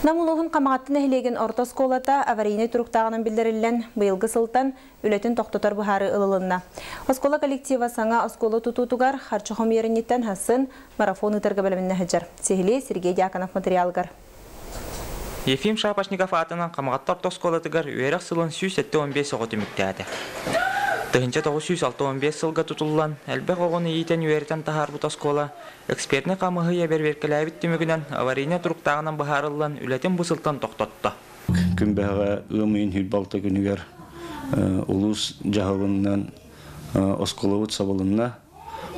Нам улууһун Хамаҕатта нэһилиэгин орто оскуолата аварийнай туруктааҕынан биллэриллэн, быйылгы сылтан үлэтин тохтотор быһаарыы ылылынна. Оскуола коллектива саҥа оскуола тутуутугар харчы хомуйар инниттэн хасын марафон ыытарга бэлэмнэнэ сылдьар. Сиһилии Сергей Дьяконов материалыгар. Ефим Шапошников аатынан Хамаҕатта орто оскуолатыгар үөрэх сылын 175 оҕо түмүктээтэ. 1965 сылга тутуллан, элбэх оҕону иитэн үөрэтэн таһаарбыт оскуола Экспертнэй хамыыһыйа бэрэбиэркэлээбит түмүгүнэн аварийнай туруктааҕынан быһаарыллан үлэтин бу сылтан тохтотто. Күн бэһэҕэ ыам ыйын 26 күнүгэр улуус дьаһалынан оскуолабыт сабылынна.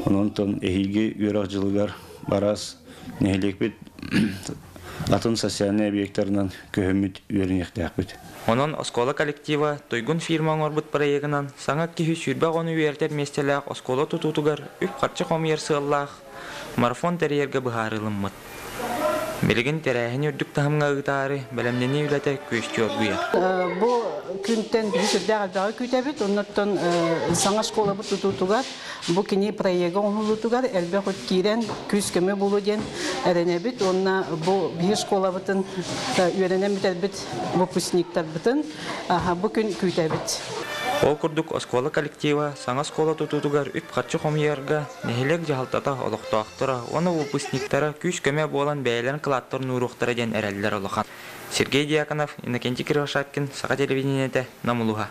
Онон эһиилги үөрэх дьылыгар араас нэһилиэкпит атын социальнай объектарынан көһөммүт үөрэниэхтээхпит. Онон оскуола коллектива Туйгун фирма оҥорбут проегынан саҥа киһи 20 оҕону үөрэтэр миэстэлээх оскуола тутуутугар үп-харчы хомуйар сыаллаах марафон тэрийэргэ быһаарылыммыт. Билигин тэрээһини үрдүк таһымҥа ыытаары бэлэмнэнии үлэтэ күөстүү оргуйар. Бу күнтэн биһи сүрдээх элбэҕи күүтэбит. Оннуттан саҥа школабыт тутуутугар бу кини проега оҥоһуллуутугар элбэх үп киирэн күүс-көмө буолуо диэн эрэнэбит. Уонна бу биһи школабытын үөрэнэн бүтэрбит выпускниктарбытын бу күн күүтэбит. Ол курдук оскуола коллектива саҥа оскуола тутуутугар үп-харчы хомуйарга нэһилиэк дьаһалтата олохтоохторо уонна выпускниктара күүс-көмө буолан бэйэлэрин кылааттарын ууруохтара диэн эрэллэр улахан. Сергей Дьяконов, Иннокентий Кривошапкин, Саха телевидениетэ, Нам улууһа.